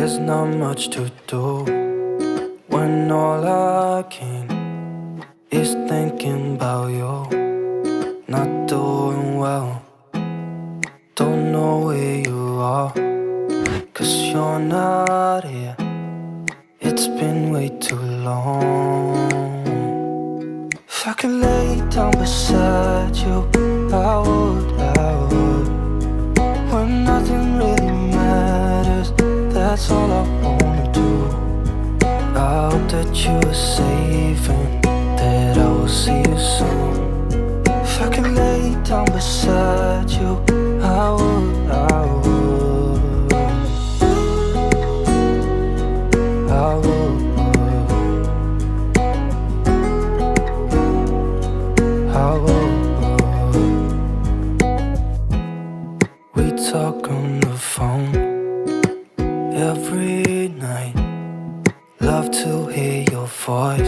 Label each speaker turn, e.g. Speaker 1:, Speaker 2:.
Speaker 1: There's not much to do when all I can is thinking about you. Not doing well, don't know where you are, 'cause you're not here. It's been way too long. If I could lay down beside you, I would. When nothing really matters, that's all I wanna do. I hope that you are safe and that I will see you soon. If I could lay down beside you, I would. We talk on the phone every night. Love to hear your voice.